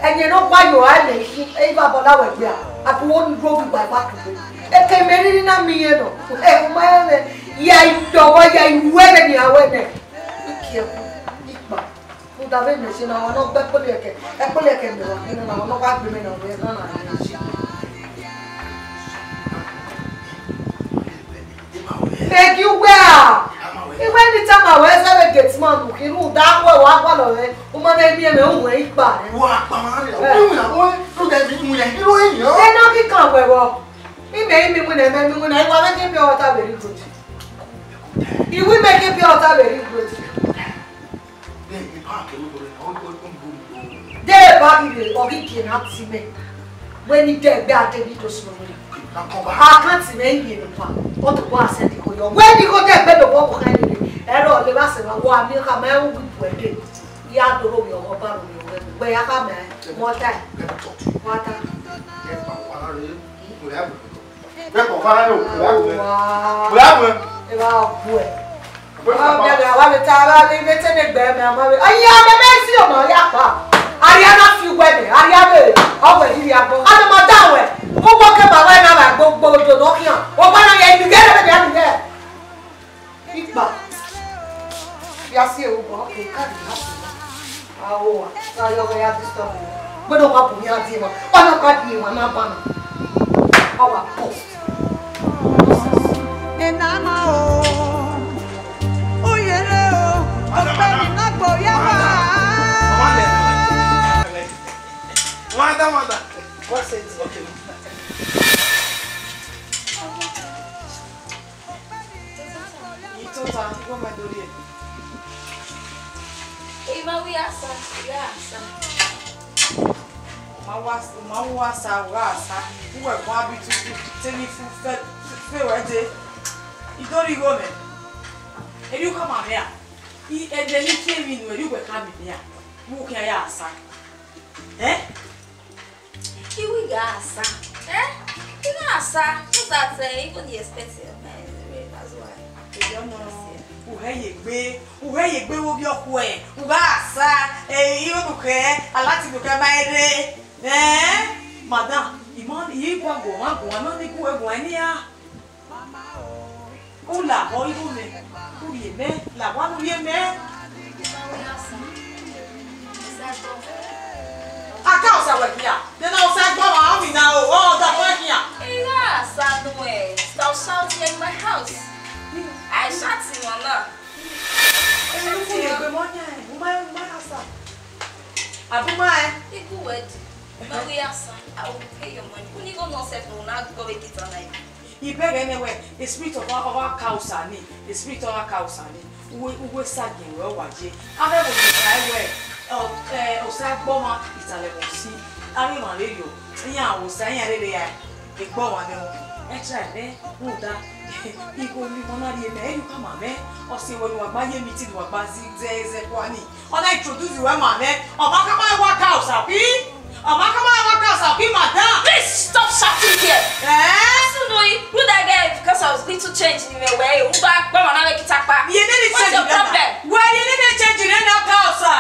Ẹyẹn ne ọ gua yo a mẹ yi, e iva bọ la wẹ gbia. A bu wo ni ro bi gba gba kugbe. Eke mẹ rhirhi na miẹn nọ. Ẹ, u ma rẹn mwẹ, ya idọghọ, ya iwẹrẹ ni a wẹ nẹ. Iki ẹkun, ikpa. Rhunmwuda vbe mẹ se na, ọ nọ gbe ẹkpẹlẹ ẹkẹ, ẹkpẹlẹ ẹkẹ mẹ wa khin na, ọ nọ gha gbe mẹ na, ọ nọ gha na mẹ si. Mẹ gi uwẹ a? Iwẹ ni tama wẹ zẹ vbe gate man mu khin, rhunmwuda wẹ wa gualọ rẹ, u ma na miẹn mwẹ, u wẹ ikpa rẹ. Wa kpa ma rẹ, Eh. u wẹ na, u wẹ, u gẹ mi mu ya, i ro e yan. Ẹ na kikan wẹ vbọ. Imẹ, imẹ iwinna, imẹ, imẹ iwinna, I wa vbe gie pure water very good. I wi mẹ gie pure water very good. Then the park, everybody, all, all, all, all, all. De ba ghi rre, ọ ghi gie na ti mẹ. Wẹ ni dẹ gbe a de ni do sunu wẹ. Okay, now come back. A kan ti mẹ ye no pa. Ọ to wa sẹ di ko yọ. Wẹ ni ko dẹ gbe do bọ ko khan ni. Ẹ rọ le ba sẹ ba wa mi ka mẹ u wi bu ẹde. Ya do ro mi ọmọ ba ro mi ọmọ. Wẹ ya ka mẹ. Let me, Mo ta. Let me talk to you. Wa ta. Ẹ pa wa re. Mo ya mo. Ẹ kọ fara yo, kò yá gbẹ. Kò yá gbẹ. Ẹ bá bu ẹ. Ọ bẹ̀rẹ̀ àwa lè ta ara lè ilé tẹ́lẹ̀ gbẹ mẹ àmọ́ rẹ̀. Ayé abẹ bẹ́ẹ̀ sí ọmọ rí àpá. Ariana fi wẹ̀dẹ̀, Ariana ọwẹ̀ yìí àgọ́. Adama dáwẹ̀, mo gbọ́ kẹ́ bàbá ẹ̀ náà gbogbo odò náà kí hàn. Ọgbà náà yẹ ibi gẹ́gẹ́ bẹ́ẹ̀ ni a nìyẹn. Ikpa. Ya si ewu bọ, okay, ka di na si. Awo wa, na yọ ghe ya disturb me. Gbẹdọ wa bu mi a die wa. Wa na ka die wa na ba na. Wa wa post. Enama o, uyere o, ọpẹ ni na gbo ya wa. Mada, mada. What's it? Okay. Itota, igho mẹ do rhie. Ima wi asa, ya asa. Ma wa, ma wa sa, wa sa. Uwẹ kọn abi tutu, te ni fu fe, fe wẹ de. I do rhie igho mẹ. Eri u khama mẹ a? I, ẹdẹ ni fi emwi nu, eri uwẹ khama mẹ a? Vbe u khian ya sa? Eh? Iwe gha asa. Eh? I gha asa. Just that, uh, even the expensive, uh, that's why. Ẹyọ nọ, u hẹ ye gbe, u hẹ ye gbe wo bi ọkhuẹ, u gha asa, eh, igho nu khẹ, a la ti do khẹ ma rre. Eh? Madam, I ma, I gua guọmwa guan, I ma ni gu ẹre guan nia. U lahọ igho mẹ, u rhie mẹ, la owa ne u rhie mẹ. Aka Osa wẹ khian, de na Osa gba wa, ọ mina o, ọ da fẹ khian. I gha asa nuẹn, stop shouting in my house. I shout him or not. Ẹ, u ye gbe mọ yan, u ma, u ma asa. Abu ma ẹ. Igu wẹ di, ma we asa, I will pay your money. Uni go nonsense, no, na go make it online. I bẹghe nẹ wẹẹ, the spirit of our, of our cows are ni, the spirit of our cows are ni. Uwe, uwe sa giẹn wẹ ọ wa ye. Avbe ẹvbo ni ta wẹẹ, ọ, ẹ, Osa gbe ọmwa, italẹ mwẹ usi. Avbe emwa vberriọ, iran Osa, iran rere ya egbe ọmwa nẹ. Ẹ try nẹ, rhunmwuda, igho ni emọ na rhie mẹ, erriọ u khama mẹ, ọ si wẹ ne uwa gba ye meeting, ne uwa gba zẹ, zẹ kua ni. Ọ na introduce wẹ ma mwẹ. Ọ ma khama wa ka Osa khin. Ọ ma khama wa ka Osa khin, madam. Please stop shouting here. Eh? Listen, Louis, you that guy, because of little change in your way, you back, come on, make it up. Ye nene What's change your nene. problem? Wẹ ye nene change nene ka Osa.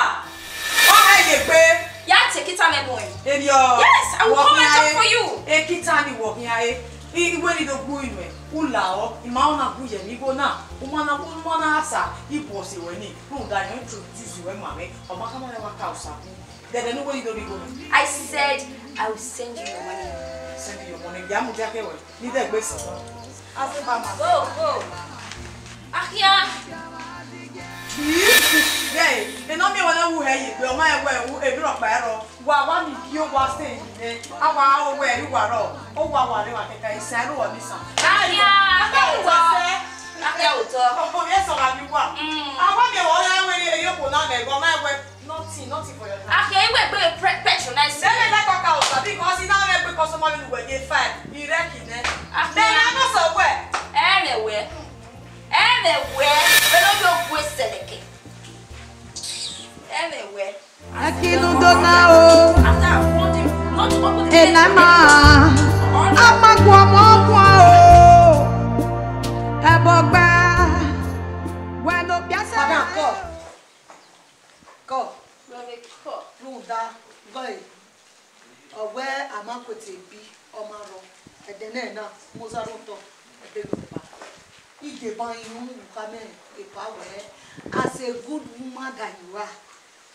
Ọ hẹ ye gbe. Ya take it, I'm going. Erriọ. Yes, I will come and talk for you. Ekita ni wọ khian e. I, I wẹ ne I do gbe uri nuẹn, u la ọ, I ma na gu ye emwi igho na, u ma na, u ma na sa, I bu ọse ruẹ ni, rhunmwuda I introduce ruẹ ma mwẹ, ọ ma khama rẹ wa ka Osa ku. Dẹdẹ ne uwẹ ni do rhie igho nẹ. I said I will send you your money. Send your money. Ya mudia ke wẹ, ne I dẹ gbe sẹ. Go, go. Akhia. Ye, ena miẹn wẹ ne u hẹ ye, ọ ma wẹ u, emwi rhọkpa ẹrọ. Wa, wa ni gie owa stay nẹ. A wa ro wẹ, I wa rọ. Owa wa rre wa kẹkan, isan ru ọ ni san. Akhia, akhia otọ. Akhia otọ. Ọkọ mi ẹsọ gha mi wa. Mm. A wa miẹn wẹ ọ ya wẹ ye okhuo na mẹ, ọ ma wẹ. Nothing, nothing for your hand. Akhia, I wẹ gbe pre-, patronize. Then I like talk out, because I now make customer in the way they find. He wreck it, eh? Akhia. Then I know so well. Ẹ mẹ wẹ. Ẹ mẹ wẹ. Vbene ọ yo gue sẹlẹkẹ. Ẹ mẹ wẹ. Akinu dona o. After I warned you not to open the gate. Enama. Amaguọmọ ọguan o. Ẹbọ gba. Wẹ ne okpia sẹ. Madam, come. Come. Mommy, come. Rhunmwuda, gọe. Ọ wẹ a ma kuete ebi, ọ ma rrọọ. Ẹdẹ nẹ na, Mozart otọ, ẹdẹ vbe ba. I deba irun vbe ukha mẹ epa wẹ, as a good woman that you are,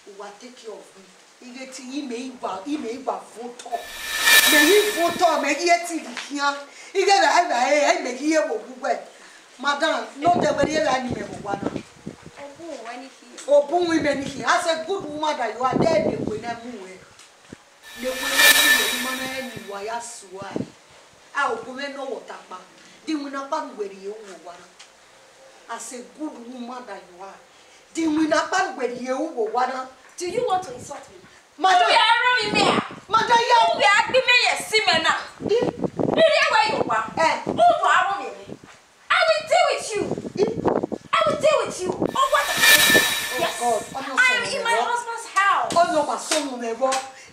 uwa take care of me. I ghe te imẹ i gba, imẹ i gba votọ. Mẹ ghi votọ, mẹ ghi ẹtin ghi khian. I ghe vbe a, vbe a, mẹ ghi ye vbe owa uwẹ. Madam, ne odẹ wẹ rhie vbe a ni mẹ vbe owa na. Obọ wẹ ni khian. Obọ wẹ mẹ ni khian. As a good woman that you are, de ne wẹ na mu wẹ. Ne wẹ na mu wẹ, ne ima na rẹn ne uwa ya sua ẹe. A obọ mwẹ ne ọ wẹ ọta kpa. De iwinna kpa ne uwẹ rhie vbe owa na. As a good woman that you are, de iwinna kpa ne uwẹ rhie vbe owa na. Do you want to insult me? Madam. Uwẹ a rọnmwẹ imẹ a? Madam, ya. Uwẹ a gbe imẹ ye ẹse imẹ na. Di? Rhie ẹwẹ ye owa. Eh. Uwẹ a rọnmwẹ imẹ. I will deal with you. Di? I will deal with you. Oh, what a— Yes. Oh God, I am in my husband's house. Ọ nọ wa sunu mẹ vbọ.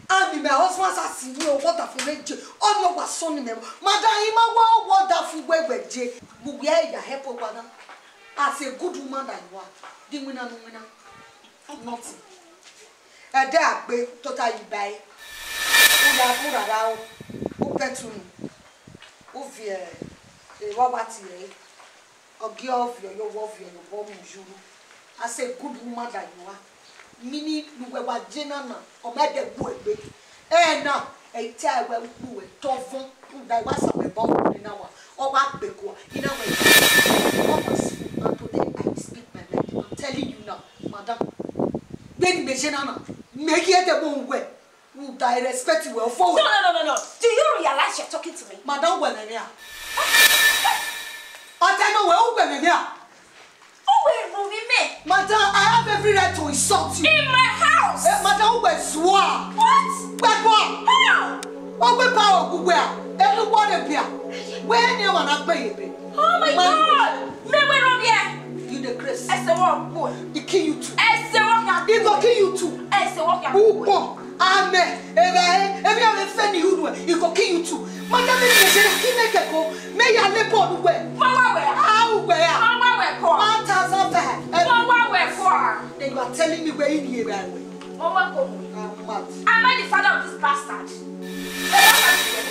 I'm in my husband's house, you know, what a fool je. Ọ nọ wa sunu mẹ vbọ. Madam, I ma wa what a fool wẹ wẹ je. But we are here help owa na. As a good woman that you are, de iwinna ne u winna? Nothing. Ẹdẹ a gbe tota yi ba ẹre. U ya, u rara ro, u pẹtu unu, u viẹ, eh, evba ọvba tie ẹre. Ọ gie ọ viọ ye owa, ọ viọ ye obọ mu yuru. As a good woman that you are. Mini ne uwẹ wa je na na, ọ ma dẹ gbu egbe. Ẹna, ẹ i ta wẹ ukpu wẹ, tọvọn, rhunmwuda I wa sa wẹ bọ vbe na wa, ọ wa gbe kua, I na wẹ, what was— and today I will speak my mind. I'm telling you now, madam. Vbene imẹ je na na, mẹ ghi ẹdẹ mu wẹ, rhunmwuda I respect wẹ, ofo wẹ. No, no, no, no, no. Do you realize you're talking to me? Madam, wẹ mẹ nia. Ọ te nọ wẹ, wẹ mẹ nia. Uwẹ rhunmwuda mẹ. Madam, I have every right to insult you. In my house. Eh, madam, uwẹ zua. What? Gbẹbọ. How? Ọ wẹ ba ogu wẹ a. Enu wọ de bia. Wẹ ni wa na gbe ye be. Oh my God. Mẹ wẹ rọ viẹ. You the grace. Ẹsẹ wọ kpo. He kill you too. Ẹsẹ wọ kan. He go kill you too. Ẹsẹ wọ kan. Ukpọn. Amen. Eva, eh, every other thing you do, he go kill you too. Madam, me say, kill me, go. Me ya le born where? Mama where? How where? Mama where? One thousand five. Mama where? Then you are telling me where in here, where? Mama go. I'm mad. Am I the father of this bastard?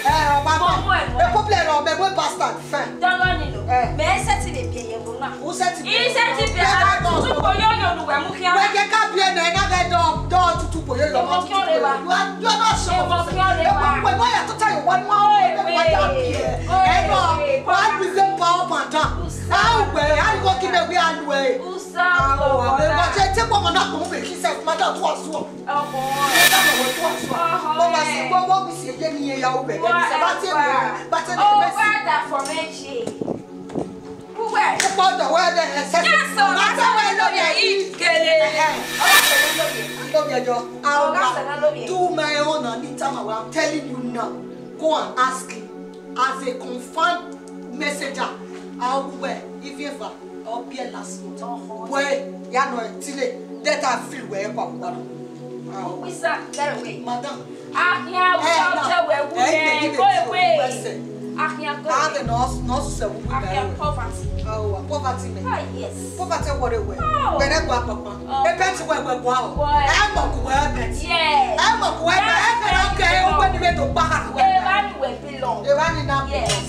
Eh, mama. Mama where? A popular or me bastard, fine. Don't know, no. Eh. Me say to the— Who said to be— He said to be— Tutu poyoyo nu wẹ mu khian. Wẹ ye ka biẹ nẹ, na vẹ dọ, dọ tutu poyoyo. Emo khian re wa. You are, you are not sure. Emo khian re wa. Wẹ, wẹ, wẹ, ya tota yo, wẹ, wẹ, wẹ, wẹ, ya biẹ. Ẹ nọ, why we say power panta? How wẹ, how you go give me where I do it? Usa. Wẹ, wẹ, ṣe take one man up, who make himself matter to us. Ọmọ. Ẹ dá mọ̀ wẹ̀ tó àṣọ. Ọmọ. Mo máa ṣe gbọ́, wọ́n fi ṣe yé mi yẹn ya ọbẹ̀. Wọ́n ẹ̀ bá tẹ̀ mí, bá tẹ̀ mí, ó bá dà fọ̀ méjì. Wúwẹ̀. Ó pọ̀ dọ̀ wẹ́ ẹ̀ ẹ̀ sẹ́sì. Yes, sir. Má tẹ́ wẹ́ lórí ẹ̀ yìí. Gèlè. Ẹ̀hẹ́. Ọlá tẹ̀lé lórí ẹ̀. Lórí ẹjọ́. Ọlá tẹ̀lé lórí ẹ̀. Do my own on it, I'm telling you now. Go and ask him. As a confirmed messenger, a wẹ, if ever, I'll be a last note. Wẹ, ya nọ tile, that I feel wẹ kwa kwa. Wisa, very way. Madam. Ahia, eh, without na, eh, wẹ, go away. Ahia, go away. Ave no, no se wu. Ahia, poverty. Oh, poverty me. Ah, yes. Poverty what away. Oh. Where kwa papa. Oh. E pet wẹ wẹ kwa o. Why? E mọ ku wẹ pet. Yes. E mọ ku wẹ pet. E mọ ku wẹ ni me to pa ha wẹ. E ba ni wẹ belong. E ba ni na belong. Yes.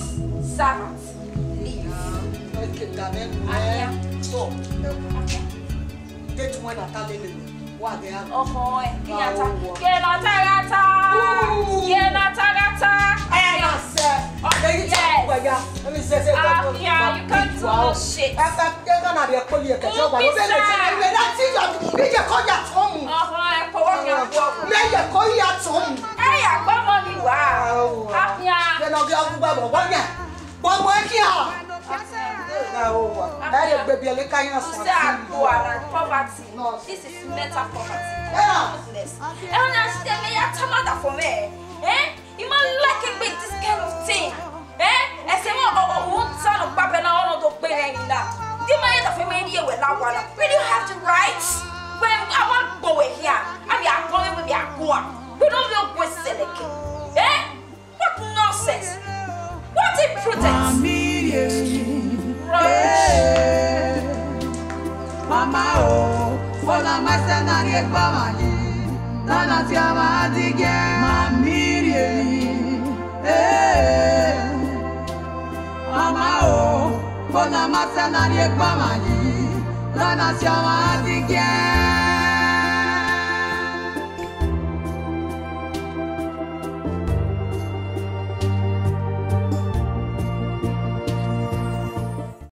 na ta lele, wa ghe a. Ọhọ ẹ, iran ta. Ke na ta gha ta. Ke na ta gha ta. Ẹ na sẹ. Eyi ta gba ya. Emi sẹsẹ gba. Apia, you can't do no shit. Ẹ ka, ẹ ka na rhie kpoli ẹ kẹjọ wa. Be na ti ya, ije ko ya tọn mu. Ọhọ ẹ, ko wa ya. Me ye ko ya tọn mu. Ẹ ya gba ọmọ ni wa. Apia. Be na ghi ọgba wa ya. Gbogbo ẹ khian. Ẹ ye gbe biẹ leka yan sa. Say I go around poverty. No. This is mental poverty. Yeah. Hopeless. Ẹ na si me ya tamada for me. Eh? You man like it with this kind of thing. Eh? Ẹ sẹ mọ, ọ, ọ, wọn sanu pa bẹ na, ọ nọ do gbe rẹ ni na. Di ma ye da fe me ni ye wẹ la wa na. We do have the right. When I want go here, I be a go, we be a go. We don't know go seleke. Eh? What nonsense! What imprudence! Rubbish! Mama o, bona ma sẹ na rhie gba ma yi, na na ti ama di gẹ. Mami rhie, eh. Mama o, bona ma sẹ na rhie gba ma yi, na na ti ama di gẹ.